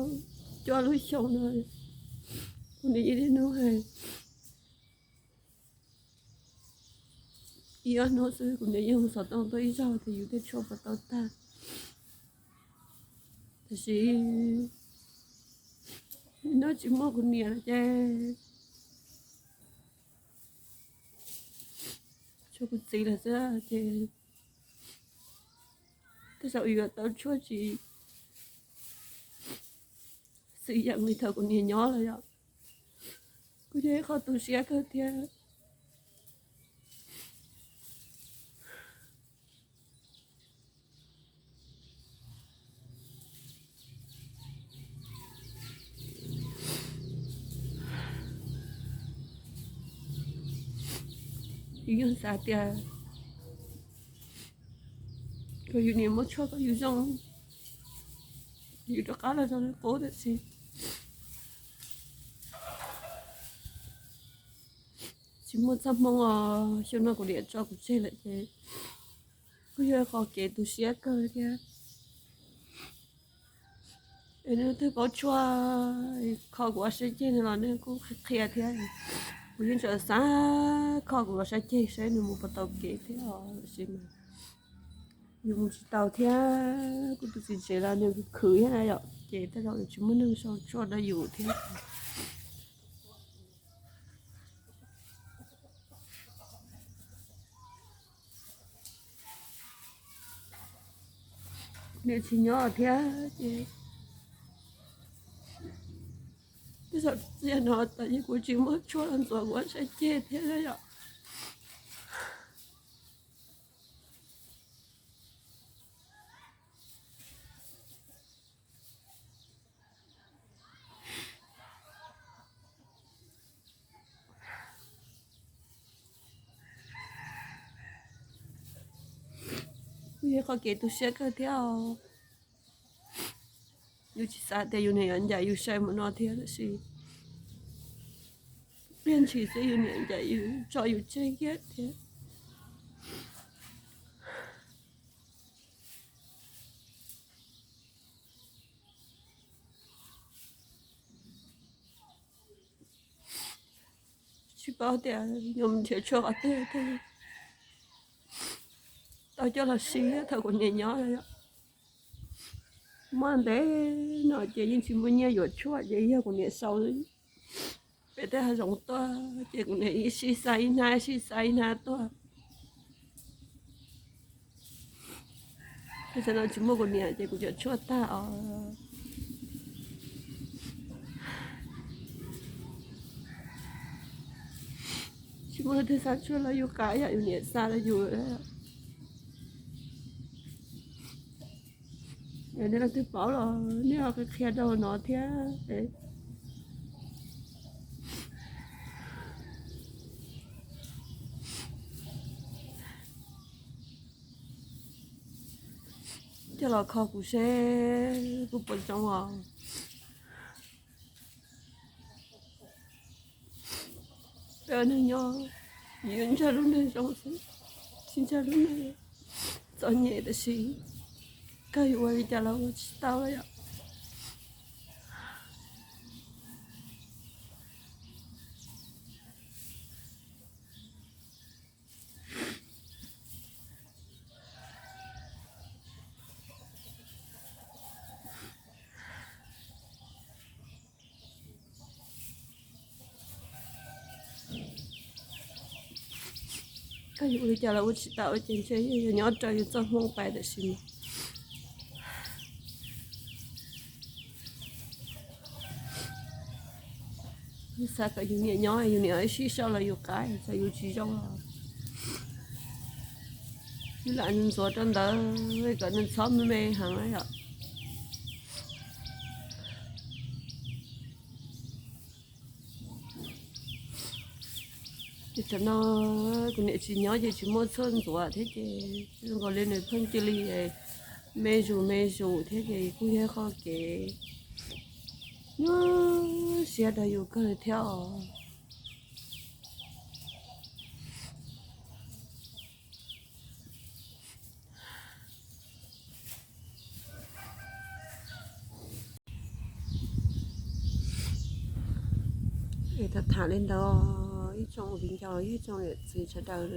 cuaj lub xyoo no, kuv niam yeej niaj hnub hais. Ib ob hnub xwb kuv niam yeej hu xov tooj tuaj ib zaug tias yus tej tshuaj puas tau tag. Tab sis no tsis muaj kuv niam lawm ces tshuav kuv txiv lawm xwb ces tej zaum yuav tau tshuaj tsis xwm yeem li thaum kuv niam nyob lawm yom. Kuj yog ib qho tu siab kawg thiab. Yus yeej xav tias kom yus niam muab tshuaj kom yus zoo, yus rov qab los zoo li qub tab sis tsis muaj txoj hmoo os. Xyoo no kuv niam tso kuv tseg lawm ces kuj yog qhov kev tu siab kawg thiab. Es nej twg paub tshuaj kho kuv ob sab ceg no los nej kuj qhia thiab. Kuv yeej tseem xav kho kuv ob sab ceg saib nws mus puas tau kev thiab os, tab sis mas Yus mus tsis tau thiab, kuv tus txiv tsev los nws khwv thiab na yom, ces tej zaum tsis muaj neeg sau tshuaj rau yus thiab. Niam tsis nyob thiab ces tej zaum txij no tas ces kuv tsis muaj tshuaj los ntxuav kuv ob sab ceg thiab yom. Kuj yog qhov kev tu siab kawg thiab os. Yus tsis xav tias yus niam yuav ncaim yus sai mus no thiab, tab sis pliag ntshis xwb yus niam ncaim yus tso yus tseg kiag thiab. Tsis paub tias yuav mus nrhiav tshuaj qhov twg thiaj tau coj los siv thaum kuv niam nyob. Muaj ntev no ces yeej tsis muaj nyiaj yuav tshuaj ces yog kuv niam sau pem tej hav zoov tuaj ces kuv niam ib sij xa ib hnab, ib sij xa ib hnab tuaj. Tam sim no tsis muaj kuv niam ces kuv cov tshuaj tag os. Tsis muaj leej twg xa tshuaj los yus qab yam yus niam xa rau yus. Nej leej twg paub los nej ho qhia rau no thiab. Coj los kho kuv seb kuv puas zoo os. Peb ua neeg nyob, yus ntshaw lub neej zoo xwb, tsis ntshaw lub neej txom nyem, tab sis kawg yus ua li cas los ua tsis tau yom. Koj yuav ua li cas los ua tsis tau ces ntshe yus nyob raws yus txoj hmoo pais tam sim no. Yus xav kom yus niam nyob, yus niam ib sij sau los yus qab, xav yus tsis zoo los yus lam ntxuav rau ntawd kom nws txhob me me heev yom. Ces thaum no kuv niam tsis nyob ces tsis muaj tshuaj ntxuav thiab ces zoo nkaus li nws pheej cia li me zus me zus thiab ces kuj yog qhov kev nyuaj siab rau yus kawg li thiab os. Es tham tham li ntawd, ib tsoom viv ncaus, ib tsoom niam txiv sawv daws,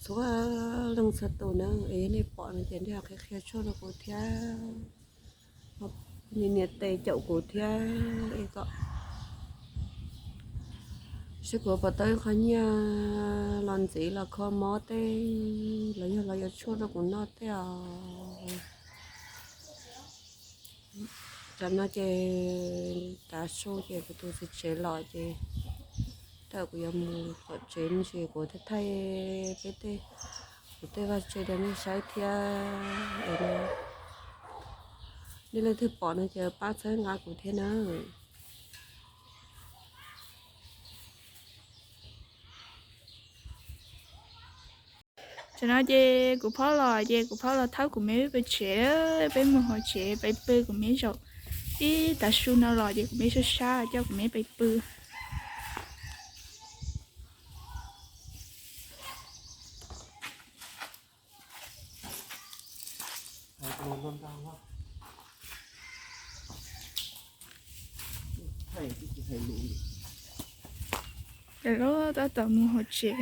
txhua leej txhua tus na, es yog nej pom no ces nej ho qhia qhia tshuaj rau kuv thiab, nias nias tes caum kuv thiab, es kom seb kuv puas tau ib qho nyiaj los ntxiv los kho mob tej los yog los yuav tshuaj rau kuv noj tej os. Tam no ces tav su ces kuv tus txiv tsev los ces tawm kuv yuav mus tom tsev me ntsis kuv thiaj thaij peb tej, kuv tej vaj tse rau nej saib thiab. Nej leej twg pom no ces pab txhawb nqa kuv thiab na. Tam no ces kuv phob los ces kuv phob los thawb kuv me pw tsev, peb mus hauv tsev peb pw kuv me zaum. Ib tav su no los ces kuv me sab sab coj kuv me pw pw. Lawv tab tom mus hauv tsev,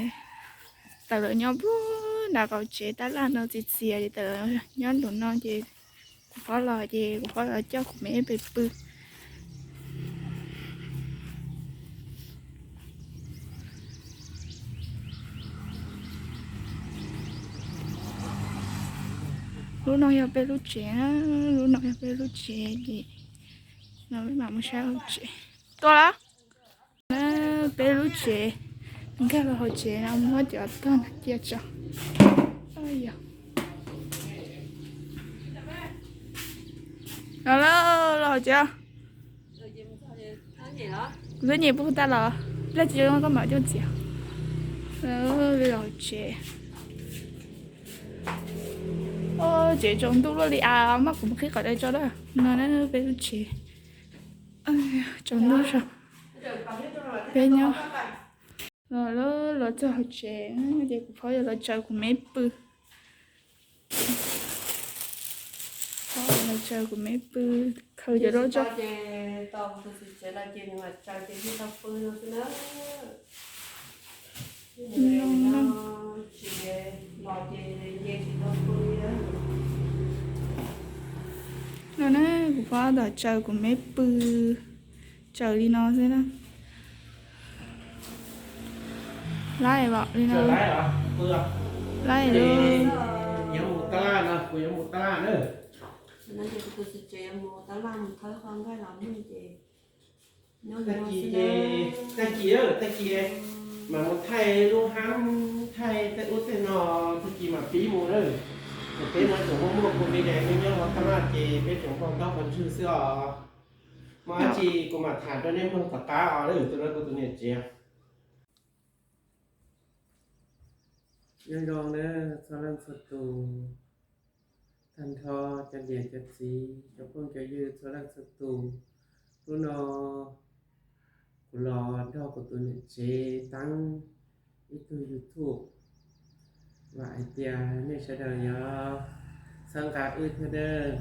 tawm lawv nyob puag Nram qaum tsev tab laj no txias txias ces tawm nyob nraum no ces kuv phob los ces kuv phob los coj kuv me pes pw. Lub no yog peb lub tsev na, lub no yog peb lub tsev ces no peb mam mus saib hauv tsev. Tuaj lawm. Peb lub tsev, nkag los hauv tsev no muab cov tog no cia tso. Los, los hauv tsev. Kuv twb nyem puag tag los, ib pliag tsis zoo koj mam coj txiav. Los hauv tsev. Tsev tsaus ntuj luaj li as, maj kuv mus qhib qhov dai tso na. No na peb lub tsev. Tsaus ntuj so. Peb nyob. Los, los txog hauv tsev ces kuv phob yuav los tsaws kuv me pw. Phob los tsaws kuv me pw, khaws cov dab tso. No na, kuv phob los tsaws kuv me pw, tsaws li no xwb na. Laib li no. Laib li. Yuav mus tab laj no, kuv yuav mus tab laj na. Tag kis ces, tag kis, tag kis mam mus thaij lub hab, thaij tej ub tej no, tag kis mam pib mus na. Ces peb no tseem muaj muaj kuv me de nyob hauv tab laj ces peb tseem npau taub qhov ntswg xwb os. Mas dab tsi kuv mam tham rau nej mloog tom qab os, tus no kuv tus niam tsev. Nyob zoo na txhua leej txhua tus, tag nrho cov niam cov txiv cov phooj cov ywg txhua leej txhua tus. Hnub no kuv los nrog kuv tus niam tsev teeb ib tug YouTube, vam hais tias nej sawv daws yuav txhawb nqa wb thiab nawb.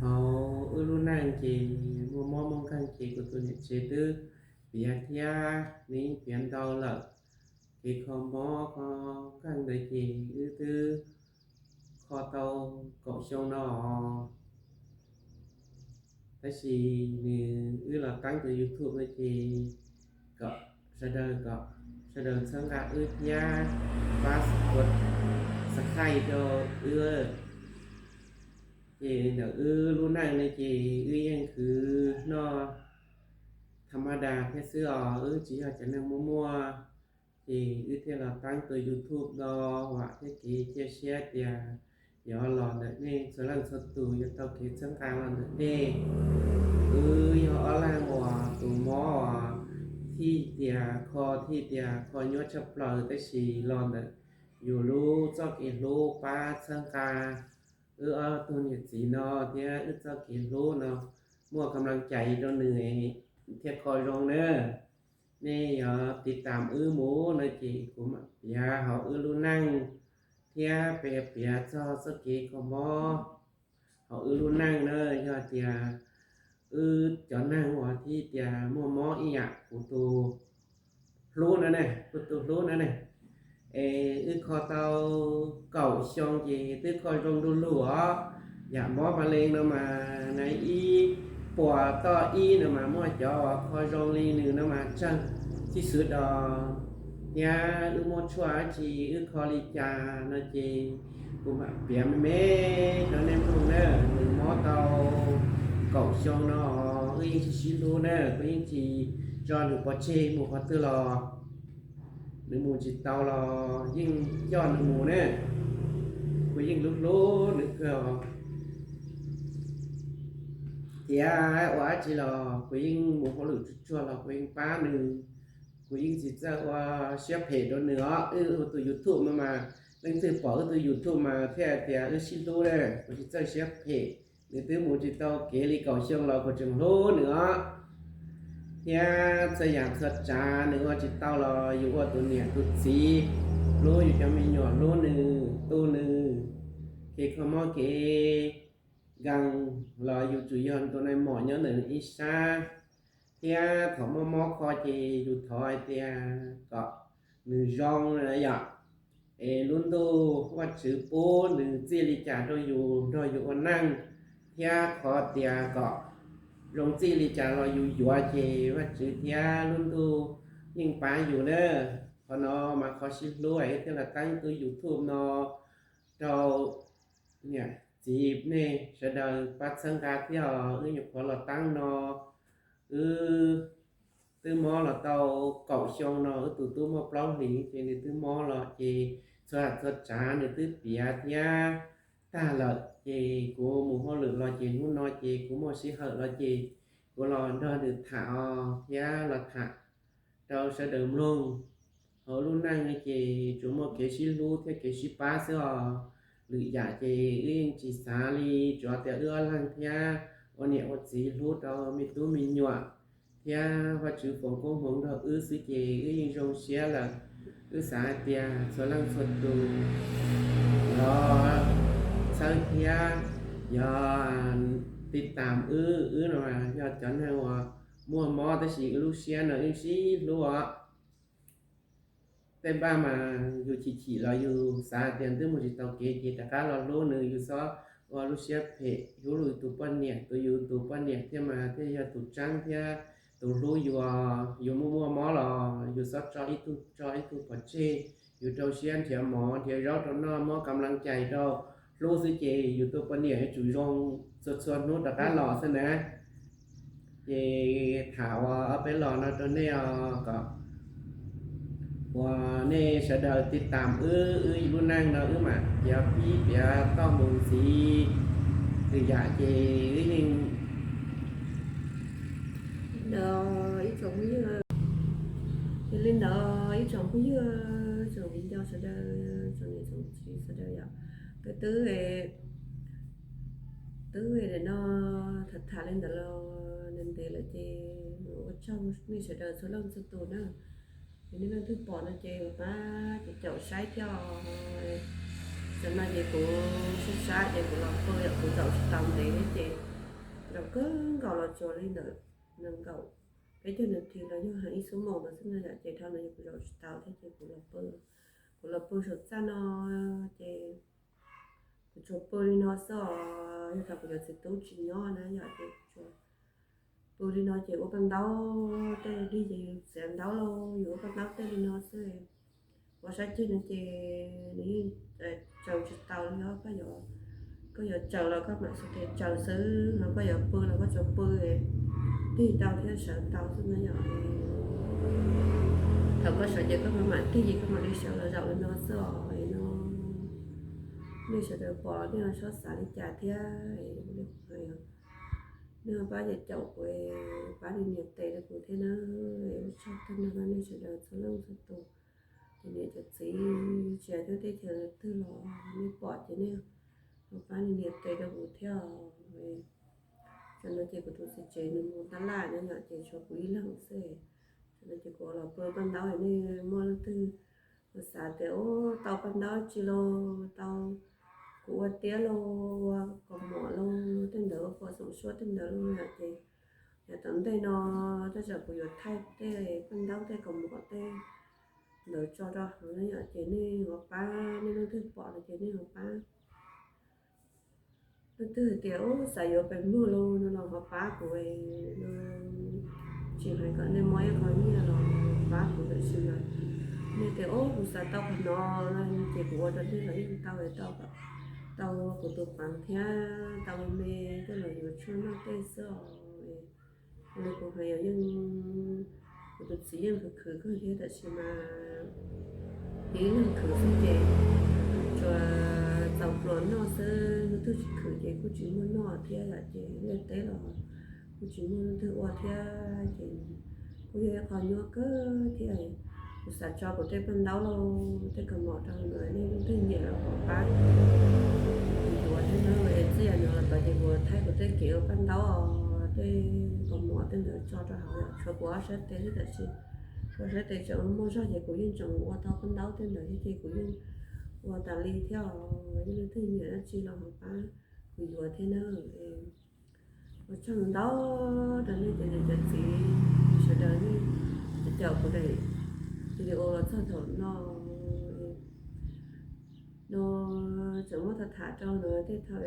Hauv wb lub neej ces muaj mob muaj nkeeg ces kuv tus niam tsev twb piav thiab, nws yeej piav ntau lawm. Kev kho mob kho nkeeg ntawd ces wb twb kho tau kaum xyoo no. Tab sis nws, wb los teeb tus YouTube no ces kom sawv daws, kom sawv daws txhawb nqa wb thiab pab subscribe rau wb. Ces ntawm wb lub neej no ces wb yeej khwv noj tha ma da thiab xwb os, wb tsis yog cov neeg muaj muaj. Ces wb thiaj los teeb tus YouTube no, vam thiab kev cia siab tias yuav los ntawm nej txhua leej txhua tus, yuav tau kev txhawb nqa los ntawm nej. Wb yog ob leeg uas tus mob uas thiaj tias kho, thiaj tias kho nyuaj tshaj plaws, tab sis los ntawm yus lub txoj kev hlub pab txhawb nqa wb ob tug niam txiv no thiab wb txoj kev hlub no muaj kam laj cai rau nws thiaj kho zoo na. Nej yuav tiv tam wb mus no ces kuv mam piav hauv wb lub neej thiab piav, piav txog txoj kev kho mob hauv wb lub neej na. Yog tias wb cov neeg uas thiaj tias muaj mob ib yam kuv tus hlub no ne, kuv tus hlub no ne, es wb kho tau kaum xyoo ces twb kho zoo du lug os. Yam mob ma lees no mas nws ib puas toj ib no mas muaj cov uas kho zoo li nws no mas tsawg tib xwv dos. Thiab wb muaj tshuaj dab tsi wb kho li cas no ces kuv mam piav me me rau nej mloog na. Nws mob tau kaum xyoo no, wb yeej sib sib hlub na, kuv yeej tsis tso nws pov tseg mus qhov twg los. Nws mus tsis tau los yeej coj nws mus ne. Kuv yeej hlub hlub nws kawg os. Thiab ua dab tsi los kuv yeej mus hauj lwm tsuag tsuag los kuv yeej pab nws. Kuv yeej tsis txawj ua siab phem rau nws os. Wb ua tus YouTube no mas leej twg pom wb tus YouTube mas thiaj tias wb sib hlub ne. Kuv tsis txawj siab phem. Nws twb mus tsis tau kev li kaum xyoo los kuv tseem hlub nws os. Thiab txhua yam txhua tsav nws ua tsis tau los yus ua tus niam tus txiv hlub yus cov me nyuam, hlub nws, tu nws. Kev kho mob kev nkeeg los yus tsum yog tus nai mom nyob ntawm nws ib sab. Thiab thaum mob mob kho ces yus thov hais tias kom nws zoo na yom. Es lub ntuj Vajtswv pub nws txij li cas rau yus nrog yus ua neej, thiab qhov tias kom zoo txij li cas los yus yuav ces Vajtswv thiab lub ntuj yeej pab yus na. Qhov no mas qhov sib hlub es wb thiaj los teeb tus YouTube no rau niam txiv nej sawv daws pab txhawb nqa thiab os. Wb nyuam qhuav los teeb no, wb twb mob los tau kaum xyoo no, wb tus tub muaj plaub hlis ces nws twb mob los ces txhua txhua tsav nws twb piav thiab tag lawm ces kuv mus hauj lwm los ces hnub no ces kuv muaj sij hawm los ces kuv los nrog nws tham os thiab los tham rau sawv daws mloog. Hauv lub neej ces tsuas muaj kev sib hlub thiab kev sib pab xwb os. Lwm yam ces wb yeej tsis xav li, tsuas tias wb ob leeg thiab ua niam ua txiv hlub rau me tub me nyuam thiab Vajtswv foom koob hmoov nrog wb xwb ces wb yeej zoo siab lawm. Wb xav hais tias txhua leej txhua tus los txhawb thiab yog tiv tam wb, wb no yog cov neeg uas muaj mob tab sis wb lub siab no wb sib hlub os. Tej npaj mas yus chim chim los yus xav tias twb mus tsis tau kev ces rov qab los hlub nws, yus txhob ua lub siab phem hlub yus tus poj niam, tus yus tus poj niam thiab mas thiaj yog tus tseeb thiab tus hlub yus. Yus muaj muaj mob los yus txhob tso ib tug tso ib tug pov tseg, yus rau siab nrhiav mov nrhiav zaub rau noj, muab kam leej cais rau, hlub xwb ces yus tus poj niam yuav tsum zoo txhua txhua hnub rov qab los xwb na. Ces tham ua ob peb los no rau nej os, kom uas nej sawv daws tiv tam wb, wb lub neej no wb mam piav pib piav toj mus ntxiv. Lwm yam ces wb yeej ntawd ib tsoom phooj ywg, yog li ntawd ib tsoom phooj ywg, tsoom viv ncaus sawv daws, tsoom niam tsoom txiv sawv daws yom, peb twb twb no tham tham li ntawd los ntev ntev lawm ces ua tsaug nej sawv daws txhua leej txhua tus na. Ces nej leej twg pom no ces pab caum caum saib thiab os. Tam no ces kuv sab sab ces kuv los pw yom, kuv zaum tsis tau ntev thiab ces zaum kawg nkaus los tsuas li ntawm nees nkaum peb caug nas this los yog ib xuab moos ntawd xwb no yom, ces dhau no ces kuv zaum tsis tau thiab ces kuv los pw, kuv los pw saum txaj no ces kuv tsuas pw li no xwb os. Yog thaum kuv cov txiv tub tsis nyob na yom, ces kuv tsuas pw li no ces ua paj ntaub, tej dig ces yus txiav ntaub lauj, yus ua paj ntaub tej li no xwb. Ua sab ceg no ces nws yeej tsaws tsis tau li os. Koj yuav tsaws los koj mam xav tes tsaws xwb, ho koj yuav pw los koj tsuas pw, tig tau thiab sawv tau xwb na yom. Thaum koj sawv ces koj mam mam tig, koj mam li sawv los zaum li no xwb os no. Nej sawv daws pom nej ho txhob xav li cas thiab, nej ho pab caum caum kuv, pab li nias tes rau kuv thiab na. Ua tsaug tag nrho nej sawv daws txhua leej txhua tus, cov niam cov txiv, tsis hais twb teb chaws twg los nej pom ces nej ho pab li nias tes rau kuv thiab os. Tam no ces kuv tus txiv tsev nws mus tab laj na yom, ces tshuav kuv ib leeg xwb. Tam no ces kuv los pw paj ntaub, nej muaj leej twg xav tias tau paj ntaub tsi los tau, kuv ua tiab los ua kaus mom los tej ntawd, ua pom xoom suab tej ntawd los yom, ces yav tom ntej no tej zaum kuv yuav thaij tej paj ntaub tej kaus mom tej ntawd tso rau hauv na yom, ces nej ho pab, nej leej twg pom no ces nej ho pab. Leej twg hais tias ub xav yuav pem muag los no los ho pab kuv no, tsis hais kom nej muab ib qho nyiaj los pab kuv lawm, tsis mas nej tias ub kuv xav tau qhov no no ces kuv ua rau nej los yeej tau, tau, tau kuv tus peev thiab tau me me coj los yuav tshuaj noj tej xwb os. Li kuv hais yog yeej, kuv tus txiv yeej khwv khwv kawg thiab tab sis mas ib leeg khwv xwb ces tsuas txaus pluas noj xwb, leej twg tsis khwv ces kuj tsis muaj noj thiab yom, ces ntiaj teb los kuj tsis muaj leej twg ua thiab ces kuj yog ib qho nyuaj kawg thiab. Kuv xav tso kuv tej paj ntaub los tej kaus mom rau hauv no, nej leej twg nyiam los ho pab kuv yuav thiab na. Txij yam no los tod ces kuv thaij kuv tej kev ua paj ntaub, tej kaus mom tej ntawd tso rau hauv, tshuav kuv ob sab tes xwb tab sis kuv ob sab tes tseem muaj zog ces kuv yeej tseem ua tau paj ntaub tej ntawd thiab ces kuv yeej ua tas li thiab os. Yog leej twg nyiam dab tsi los ho pab kuv yuav thiab na. Ua tsaug ntau rau nej cov niam cov txiv sawv daws nej caum kuv daim video los txog thaum no. No tseem muab tham tham rau ntawd tej thaum,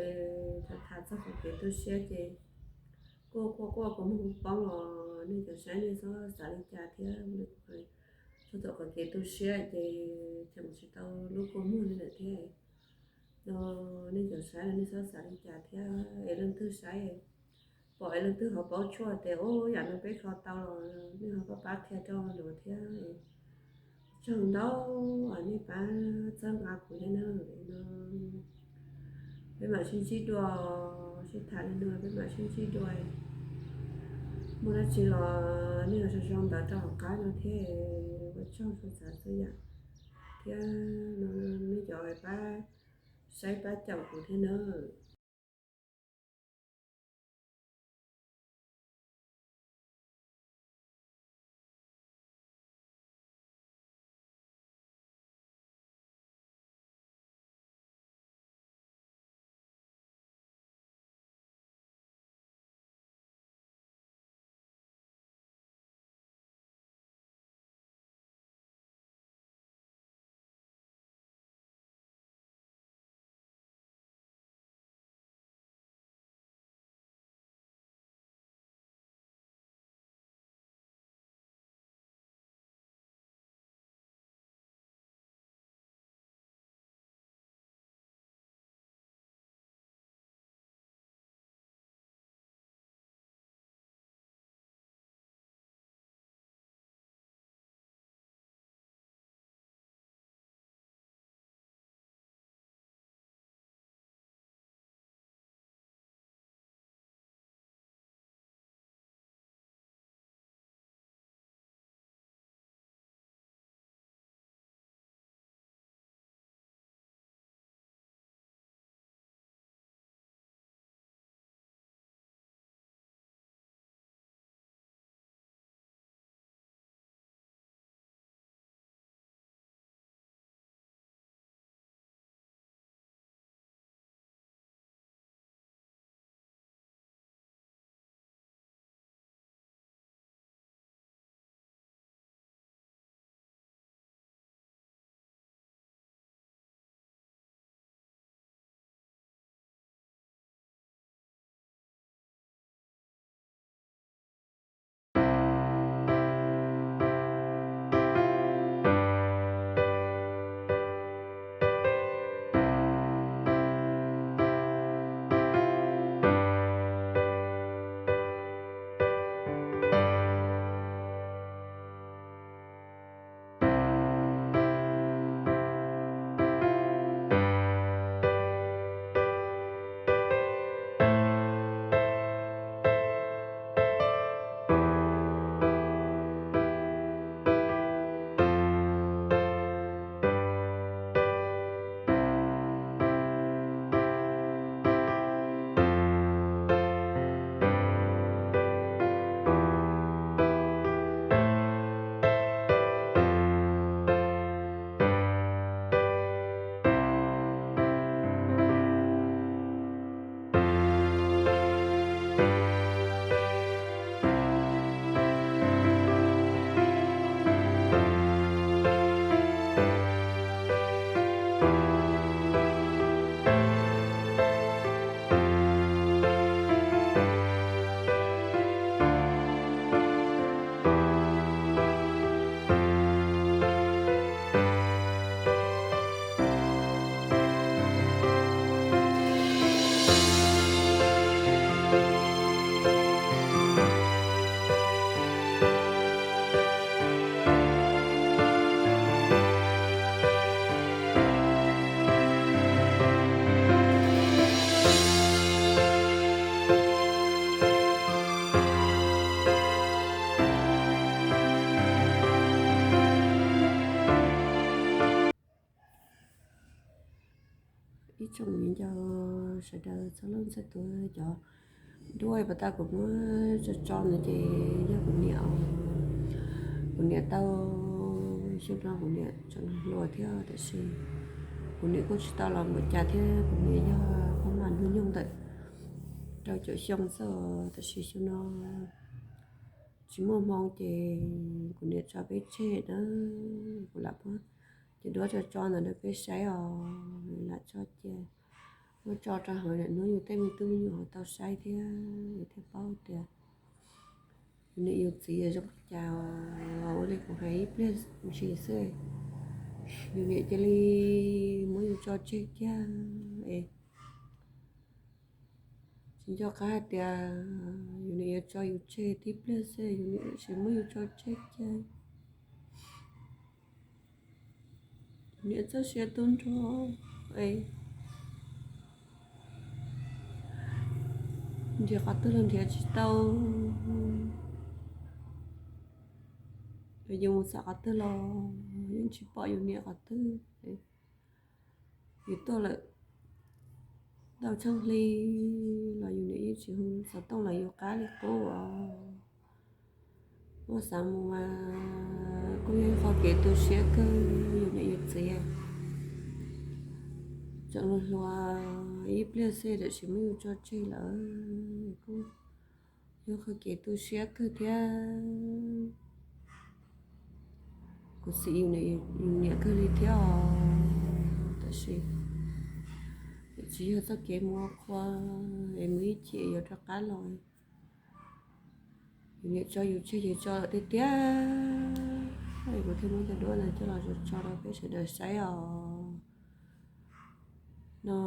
tham tham txog qhov kev tu siab ces kuj quaj quaj kua muag poob os. Nej cov saib nej txhob xav li cas thiab, txog thaum qhov kev tu siab ces cheem tsis tau lub kua muag li lawm thiab. No nej cov saib no nej txhob xav li cas thiab es leej twg saib pom es leej twg ho paub tshuaj tias ub yam no peb kho tau los nej ho pab pab qhia rau luag thiab. Tsaug ntau, nej pab txhawb nqa kuv thiab na. No peb mam sib ntsib dua, sib tham li no peb mam sib ntsib dua. Muaj dab tsi los nej ho sau sau ntawv rau hauv qab no thiab. Ua tsaug txhua tsav txhua yam thiab no nej cov pab saib pab caum kuv thiab na. Ib tsoom viv ncaus sawv daws txhua leej txhua tus, cov duab pas tas kuv muab tso tso no ces yog kuv niam, kuv niam tau, xyoo no kuv niam tseem hluas thiab tab sis kuv niam kuj tsis tau los npaum cas thiab. Kuv niam yog pab mas hnub nyoog ntawm rau caum xyoo xwb tab sis xyoo no tsis muaj hmoo ces kuv niam tso peb tseg na. Kuv lam muab Ces duab tso tso ntawm rau peb saib os, lam tso cia, muab tso rau hauv, hnub yus tej me tub me nyuam ho tau saib thiab, thiaj paub tias yus niam yus txiv zoo li cas. Ua li kuv hais ib pliag ntsis xwb, yus niam cia li muab yus tso tseg kiag es tsis nco qab hais tias yus niam yuav tso yus tseg tib pliag xwb, yus niam tsis muab yus tso tseg kiag. Niam txoj sia tu nrho, nrhiav qhov twg los nrhiav tsis tau, yus mus xauj qhov twg los yeej tsis pom yus niam qhov twg. Yus tuaj lawm ntau tsheej hli los yus niam yeej tsis hu xov tooj los yus qab li qub os. Muab xav mus mas kuj yog ib qho kev tu siab kawg, yus niam yus txiv tseem hluas hluas ib pliag xwb tam sis muab yus tso tseg lawm, kuj yog qhov kev tu siab kawg thiab. Kuv xav yus niam kawg li thiab os, tab sis tsis yog txoj kev mus ua qhua es mus ib chim yuav rov qab los. Yus niam tso yus tseg ces tso lawm tiag tiag, kuv thiaj muab cov duab no coj los tso rau peb sawv daws saib os. No,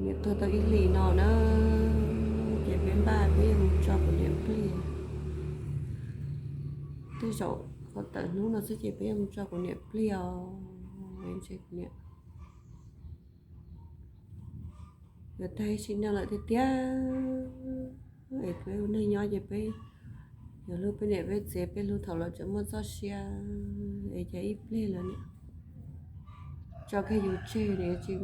niam tuag tau ib hlis no na, ces peb npaj peb yuav mus tso kuv niam plig. Tej zaum qhov tawm hnub no xwb ces peb yuav mus tso kuv niam plig os. Ntshe kuv niam yuav tag sim neej lawm tiag tiag. Es peb ua neeg nyob ces peb yuav hlub peb niam peb txiv, peb hlub thaum lawv tseem muaj txoj sia, es cas ib pliag lawm niam tso kiag yus tseg, niam tsis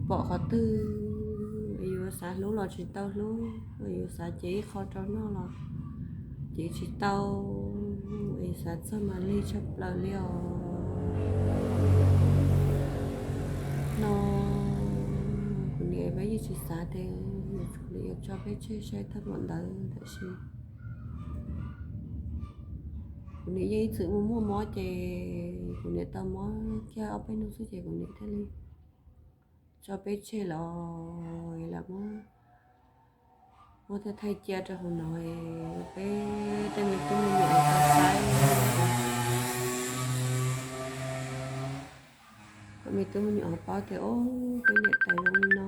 pom qhov twg, es yus xav hlub los tsis tau hlub, es yus xav cev ib qho rau noj los cev tsis tau, es xav txog mas lig tshaj plaws li os. No kuv niam peb yeej tsis xav tias kuv niam yuav tso peb tseg saib tag npaum ntawd, tab sis kuv niam yeej ib txwm muaj muaj mob ces kuv niam tau mob kiag ob peb hnub xwb ces kuv niam thiaj li tso peb tseg los, lam muab, muab thiaj thaij cia rau hauv no, peb tej me tub me nyuam tau saib, kom me tub me nyuam ho paub tias, o, peb niam tais zoo li no.